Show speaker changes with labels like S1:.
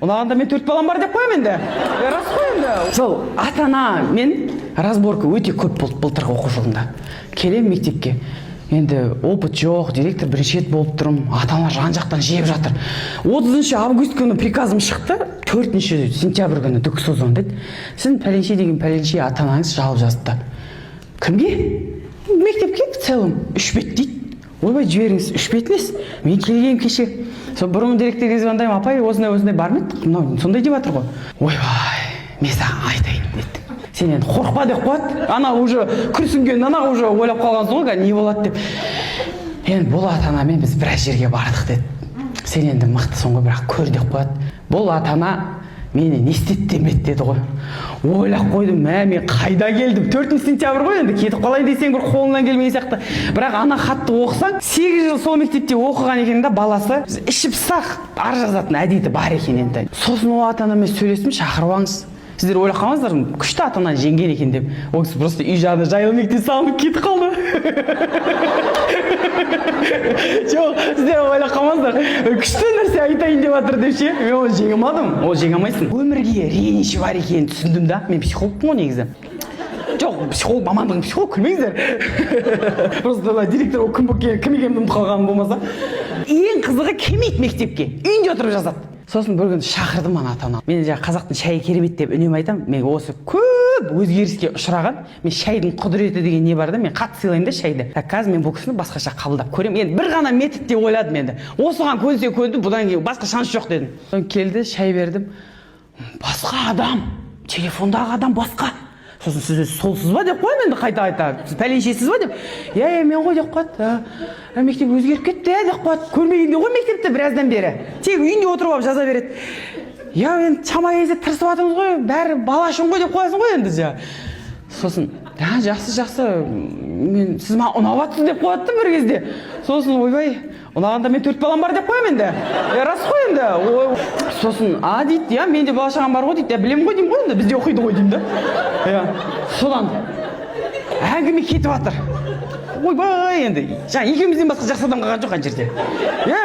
S1: Ұнағанда мен төрт балам бар деп қоямын енді. Рас қой енді. Сол ата ана мен разборка өте көп болды былтырғы оқу жылында. Келемін мектепке, енді опыт жоқ, директор бірінші рет болып тұрмын, ата аналар жан жақтан жеп жатыр. 30 август күні приказым шықты, 4 сентябрь күні ДКСО звондайды: «Сіздің пәленше деген пәленше ата анаңыз жалоб жазыпты». Кімге? Мектепке в целом. Үш бет дейді. Ойбай, жіберіңіз. Үш бет емес, мен келгенім кеше. Сол бұрынғы директорге звондаймын: «Апай, осындай осындай бар ма еді, мынау сондай деп жатыр ғой». «Ойбай, мен саған айтайын», – деді. «Сен енді қорықпа», – деп қояды. Ана уже күрсінген, ана уже ойлап қалғансың ғой, қазір не болады деп. «Енді бұл ата анамен біз біраз жерге бардық», – деді. «Сен енді мықтысың ғой, бірақ көр», – деп қояды. «Бұл ата ана мені не істеді демеді», – деді ғой. Ойлап қойдым: мә, мен қайда келдім? 4 сентябрь ғой енді, кетіп қалайын десең, бір қолыңнан келмеген сияқты. Бірақ ана хатты оқысаң, 8 жыл сол мектепте оқыған екен да, баласы іші пысақ, арыз жазатын әдеті бар екен енді. Сосын ол ата анамен сөйлестім: «Шақырып алыңыз». Сіздер ойлап қалмаңыздар, күшті ата ананы жеңген екен деп. Ол кісі просто үй жағында жайлы мектеп салынып кетіп қалды. Жоқ, сіздер ойлап қалмаңыздар, күшті нәрсе айтайын деп жатыр деп ше. Мен оны жеңе алмадым, ол жеңе алмайсың. Өмірге реніші бар екенін түсіндім да. Мен психологпын ғой негізі. Жоқ, психолог мамандығым, психолог, күлмеңіздер. Просто ана директор ол кім болып кім екенімді ұмытып қалғаным болмаса. Ең қызығы, келмейді мектепке, үйінде отырып жазады. Сосын бір күні шақырдым ана ата ана. Мен жаңағы «қазақтың шайы керемет» деп үнемі айтамын. Мен осы көп өзгеріске ұшыраған, мен шайдың құдіреті деген не бар да, мен қатты сыйлаймын да шайды. Так, қазір мен бұл кісіні басқаша қабылдап көремін енді, бір ғана метод деп ойладым. Енді осыған көнсе көнді, бұдан кейін басқа шанс жоқ дедім. Сосын келді, шай бердім. Басқа адам, телефондағы адам басқа. Сосын: «Сіз солсыз ба?» – деп қоямын енді қайта қайта. «Сіз пәленшесіз ба?» – деп. «Иә, иә, мен ғой», – деп қояды. «А, мектеп өзгеріп кетті, иә», – деп қояды. Көрмегенде ғой мектепті біраздан бері, тек үйінде отырып алып жаза береді. «Иә, енді шама келсе тырысып жатырмыз ғой, бәрі бала үшін ғой», – деп қоясың ғой енді жаңа. Сосын: «А, жақсы, жақсы, мен сіз маған ұнап жатсыз», – деп қояды да бір кезде. Сосын: «Ойбай, ұнағанда мен төрт балам бар» деп қоямын енді. Рас қой енді. Ой, сосын: «А», – дейді. «Иә, менде бала шағам бар ғой», – дейді. «Иә, білемін ғой», – деймін ғой енді, «бізде оқиды ғой», – деймін да. Иә, содан әңгіме кетіп жатыр. Ойбай, енді жаңа екеумізден басқа жақсы адам қалған жоқ ана жерде. Иә.